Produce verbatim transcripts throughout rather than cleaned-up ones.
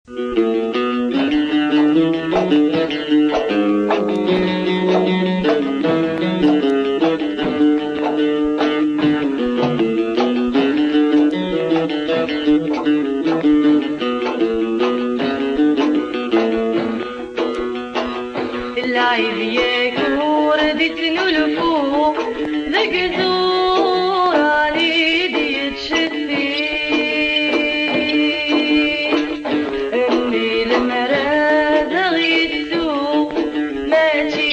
Lɛib yak ur d-ittnulfu deg iẓuran i d-yettcettin. Mmi lemmer ad aɣ-yettu, mačči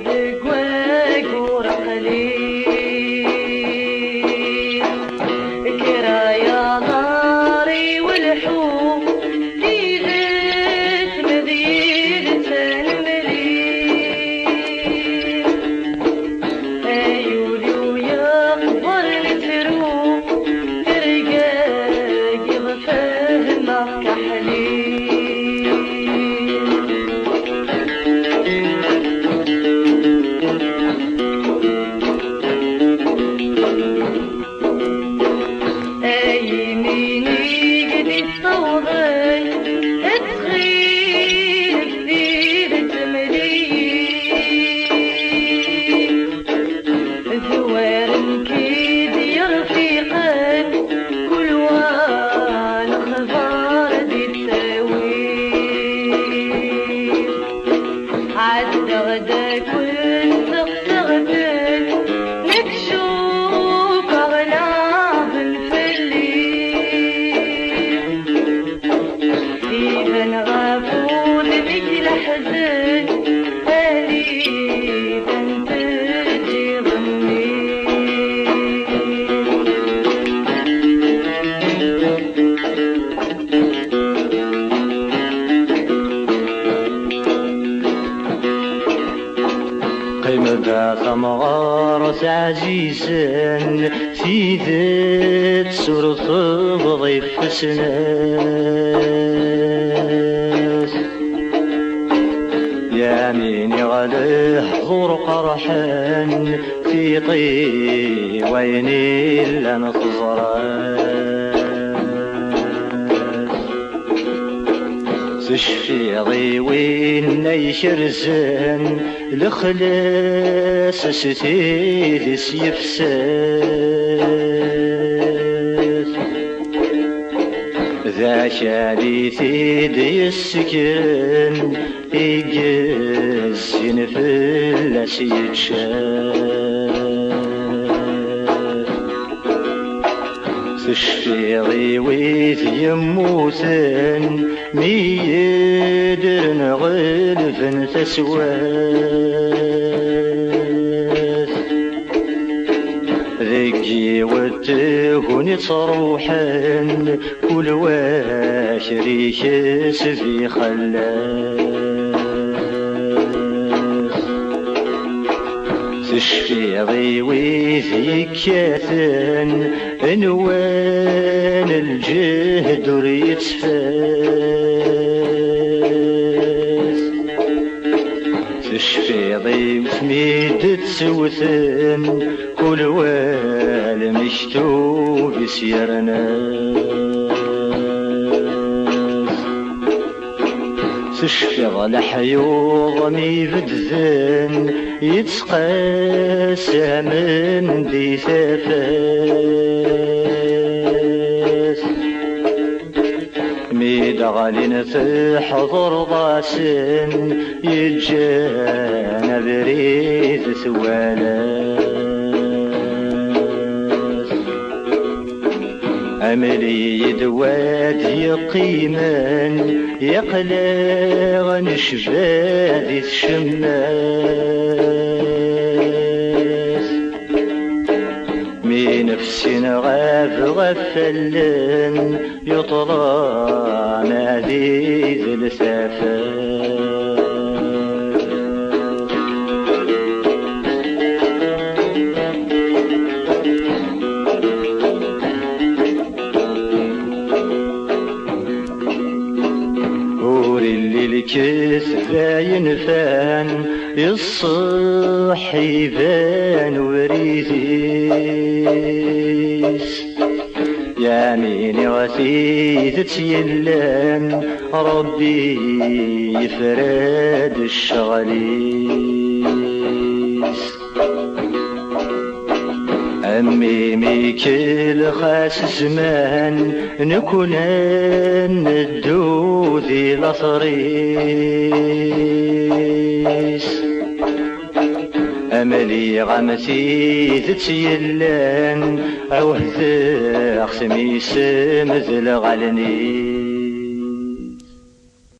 deg wayyur qlil. Kra yaḍar i welḥu, tidet ma d yidet ad nemlil. Ay ul-iw yeqber lettru, tergagi fehmeɣ-k aḥlil. Ay iminig d-ittawḍen, ttxil-k d tidet mel-iyi. Zwaren-k-id yirfiqen, kul wa lexbar d-ittawi. Ɛeddaɣ-d akk sseɣseɣ-ten, nekk cukkeɣ leɛben fell-i. Iban ɣef wudem-ik leḥzen, anida n-teǧǧiḍ mmi. Qqim-d a tamɣart ɛzizen, tidet ur tebḍ ifesnet. Yamin iɣleh ur qerḥen, tiṭ-iw ayen illan teẓra-t. Tecfiḍ i winna ikerzen, lexlas s tili s yefses. D akal i t-id-yessekren, i yezzin fell-as yečča. Tecfiḍ i wid yemmuten, mi ddren ɣelben taswiɛt. Deg yiwet tegnit ruḥen, kul wa kra ikes bi xellas. Tecfiḍ i wid yekkaten, nwan lǧehd ur yettfat. Tecfiḍ i wetmi d-ttewten, kul wa lmektub i s-yernan. Tecfiḍ leḥyuḍ mi bedden, yettqasamen di tafat. Mi d-ɣlin teḥḍreḍ-asen, yeǧǧan abrid twala-t. Amel-iyi-d wad yeqqimen, yeqleɣ necba di tcemmat. Mi nefsin ɣab ɣef allen, yuṭla mɛadi d lsafat. Ur illi lkesba yenfan, iṣṣeḥ iban ubrid-is. Am iniɣ tidet yellan, Ṛebbi yefra-d ccɣel-is. Am imi ikellex-as zzman, nekkni neddu di later-is. Amliɣ am tidet yellan, ɛuhdeɣ-t mi isem d lɣalni.